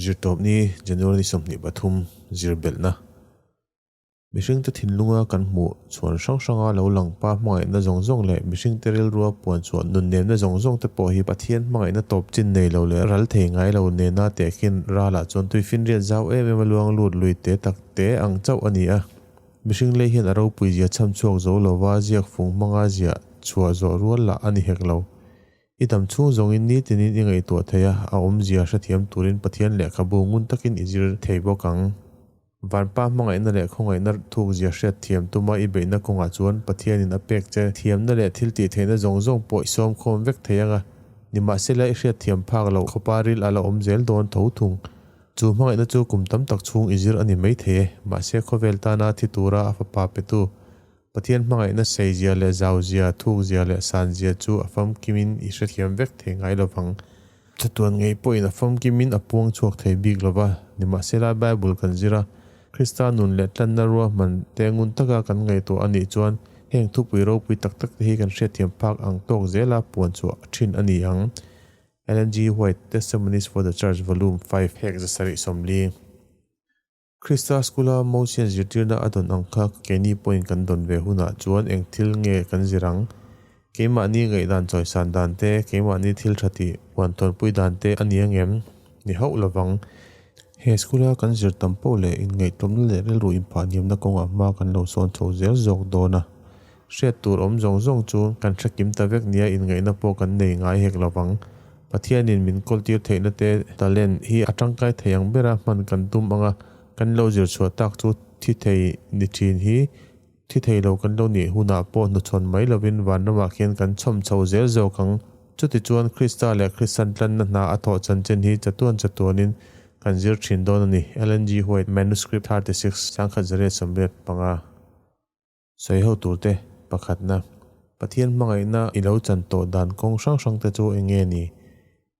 Zirtawpni, January ni 23, zir belhna. Mihringte thinlunga kan hmuh chhuan hrang hranga lo lang pa hmangaihna zawng zawng leh mihringte rilrua puan chhuah nunnemna zawng zawng te pawh hi Pathian hmangaihna tawp chin nei lo leh ral thei ngai lo nena tehkhin ralah chuan tuifinriat zau em em a luang lut lui te tak te ang chauh a ni a. Mihring lei hian a ropui zia chham chhuak zo lova ziak fung hmanga ziah chhuah zawh rual lah a ni hek lo. I dam chhung zawngin nitinin i ngaihtuah thei a, a awmzia hrethiam turin Pathian lehkhabu ngun takin i zir thei bawk ang. Vanpa hmangaihna leh khawngaihna thukzia hriatthiam tuma i beihna kawngah chuan Pathianin a pek che thiamna leh thil tihtheihna zawng zawng pawh i sawmkhawm vek thei ang a, nimahsela i hriatthiam phak loh khawpa ril a la awm zel dawn tho thung. Chu hmangaihna chu kum tam tak chhung i zir a ni maithei e, mahse khawvel tana thi tura a fapa petu Pathian hmangaihna seizia leh zauzia, thukzia leh sanzia chu a famkimin i hrethiam vek thei ngai lovang. Chatuan ngei pawhin a famkimin a puang chhuak thei bik lova, nimahsela Bible kan zir a, Krista nun leh tlanna ruahman te ngun taka kan ngaihtuah a nih chuan heng thupui ropui tak tak te hi kan hriatthiam phak ang tawk zela puan chhuah thin a ni ang. Ellen G. White, Testimonies for the Church, Volume 5, hek 740. Krista School-a Mosian zirtirna a dawn ang kha keini pawhin kan dawn ve hunah chuan eng thil nge kan zir ang? Keimahni ngaihdan chawisan dan te, keimahni thil tha tih huan tawnpui dan te a ni ang em? Ni hauh lovang. He school-a kan zir tam poh leh inngaihtlawmna leh rilru inphahniamna kawngah hma kan lo sawn chho zel zawk dawn a. Hriat tur awm zawng zawng chu kan hre kim ta vek nia inngaihna pawh kan nei ngai hek lovang. Pathianin min kawltir theihna te talent hi a tangkai thei ang bera hman kan tum anga kan lo zir chhuah tak chu thi thei ni thin hi thi thei lo kan lo nih hunah pawh hnuchhawn mai lovin vanramah khian kan chhawm chho zel zawk ang. Chutichuan Krista leh Kristan tlanna hna a thawh chanchin hi chatuan chatuanin kan zir thin dawn a ni. Ellen G. White, Manuscript 36, 1985. Sawi ho turte pakhatna, Pathian hmangaihna i lo chan tawh dan kawng hrang hrang te chu eng nge ni?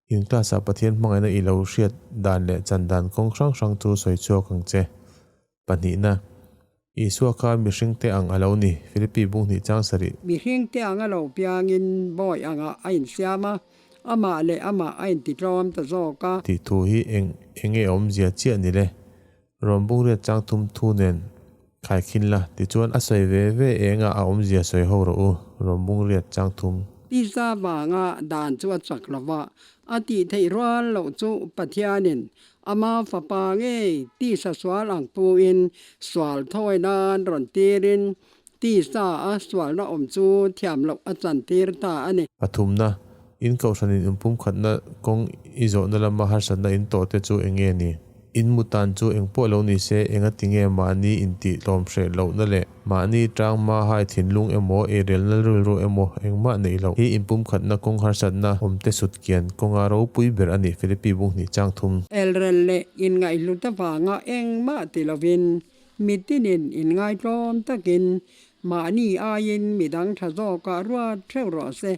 In class-ah Pathian hmangaihna i lo hriat dan leh chan dan kawng hrang hrang chu sawi chhuak ang che. Pahnihna, Isua kha mihringte ang a lo ni, Philippi bung hnih chang sarih. Mihringte ang a lo piangin bawi angah a insiam a, amah leh amah a intitlawm ta zawk a. Tih thu hi eng enge awmzia chiah ni le? Rawn bungriat chang thum thu nen khai khin la, tichuan a sawi ve ve eng a a awmzia sawi ho rawh u, rawn bungriat chang thum. Pisa vanga dan chu a chak lo va, a tih theih rual loh chu Pathianin ama fapa ngei tisa sual ang puin sual thawi nan rawn tirin tisa a sualna awm chu thiam loh a chantir ta a ni. Pathumna, In kohhranin inpumkhatna kawng i zawhna lama harsatna in tawh te chu eng nge ni? In mutan chu eng pawh lo ni se, enga ti nge mahni intih tlawm hreh lohna leh mahni tang hma hai thinlung emaw, eirelna rilru emaw engmah neih loh hi inpumkhatna kawng harsatna awm te sut kian kawnga ropui ber a ni, Philippi bung hnih chang thum. Elrel leh inngaihhlut avanga engmah ti lovin mitinin inngaitlawm takin mahni aiin midang tha zawkah ruat theuh rawh se.